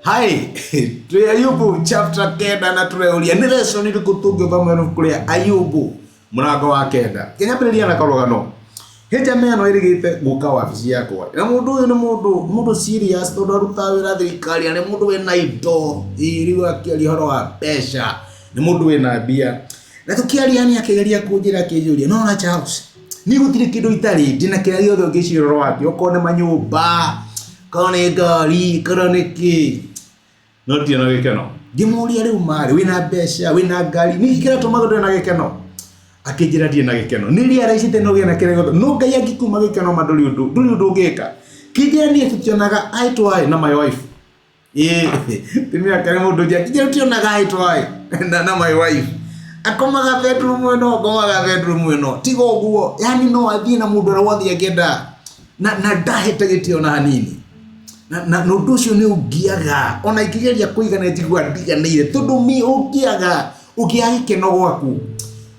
Hi, twĩ Ayubu chapter 9 na tũreuria nĩ lesson ĩrĩkũ tũngĩthoma ibuku rĩa Ayubu mũrango wa 9. Kĩnyambĩrĩria na karũgano. He njama ĩno ĩrĩgĩte gũka wabici yakwa na mũndũ ũyũ nĩ mũndũ serious tondũ arutaga wĩra thirikari na nĩ mũndũ wĩna indo. Ĩĩ rĩu akĩaria ũhoro wa mbeca nĩ mũndũ wĩna mbia. Na tũkĩaria nĩ akĩgeria kũnjĩra akĩnjũria no na Charles niĩ gũtirĩ kĩndũ itarĩ ndĩna kĩrĩa gĩothe ũngĩciria ũhoro wakĩo okorwo nĩ manyũmba okorwo nĩ ngari okorwo nĩ kĩ no ndirĩ na gĩkeno. Ngĩmũria rĩu marĩ wĩna mbeca wĩna ngari nĩkĩ kĩratũma ndũrĩ na gĩkeno? Akĩnjĩra ndirĩ na gĩkeno. Nĩ realize no ũgĩe na kĩrĩa gĩothe no Ngai angĩkuma gĩkeno ma ndũrĩ ũndũ ndũrĩ ũndũ ũngĩka. Kĩnjĩra niĩ tũtionaga eye to eye na my wife. Ĩĩ tumia ake nĩ mũndũ nja nginya tũtionaga eye to eye na my wife. Akomaga bedroom ĩno ngomaga bedroom ĩno tiga ũguo yani no athiĩ na mũndũ ũrĩa wothe angĩenda na ndahete gĩtĩo na hanini. Na ũndũ ũcio nĩ ũngiaga ona ingĩgeria kũigana njiguaga ndiganĩire tondũ nĩ ũngiaga ũngĩaga gĩkeno gwaku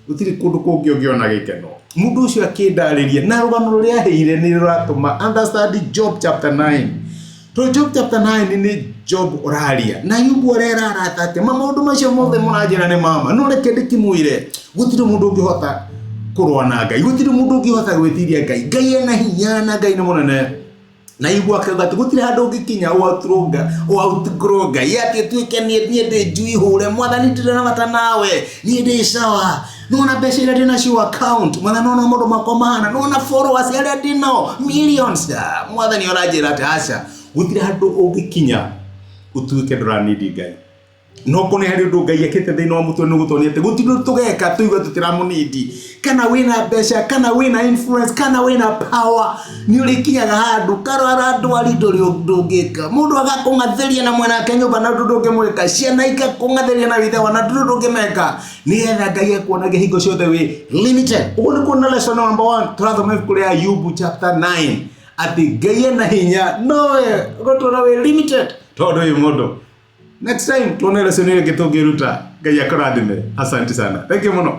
gũtirĩ kũndũ kũngĩ ũngĩona gĩkeno. Mũndũ ũcio akĩndarĩria na rũgano rũrĩa aheire nĩ rũratũma understand Job chapter 9. Tondũ Job chapter 9 nĩ Job ũraria na Ayubu arera arata ake ma maũndũ macio mothe mũranjĩra nĩ mama no reke ndĩkĩmwĩre gũtirĩ mũndũ ũngĩhota kũrũa na Ngai gũtirĩ mũndũ ũngĩhota gwĩtiria Ngai. Ngai ena hinya na Ngai nĩ mũnene. Na Ayubu akauga atĩ gũtirĩ handũ ũngĩkinya ũ outgrow Ngai atĩ ũtuĩke niĩ ndĩ njui hũre mwathani ndirĩ na bata nawe niĩ ndĩ sawa nona mbeca iria ndĩnacio account mwathani nona maũndũ makwa mahana nona followers arĩa ndĩnao millions. Mwathani ũranjĩra atĩ aca gũtirĩ handũ ũngĩkinya ũtuĩke ndũranindi Ngai. No korwo nĩ harĩ ũndũ Ngai ekĩte thĩinĩ wa mũtwe nĩ gũtuonia atĩ gũtirĩ ũndũ tũgeka tũigue tũtiramũnindi. Kana wĩna mbeca, kana wĩna influence, kana wĩna power, nĩ ũrĩkinyaga handũ karwara ndwari ndũrĩ ũndũ ũngĩka. Mũndũ agakũng'athĩria na mwena wake nyũmba na ũndũ ndũngĩmwĩka. Ciana igakũng'athĩria na ithe na ndũrĩ ũndũ ũngĩmeka. Nĩgetha Ngai akuonagie hingo ciothe wĩ limited. Ũguo nĩ kuona lesson number 1 tũrathoma ibuku rĩa Ayubu chapter 9 atĩ Ngai ena hinya nowe ũgũtũra wĩ limited tondũ wĩ mũndũ. Next time tuone lesson ĩrĩa ĩngĩ tũngĩruta. Ngai akũrathime. Asante sana. Thank you mũno.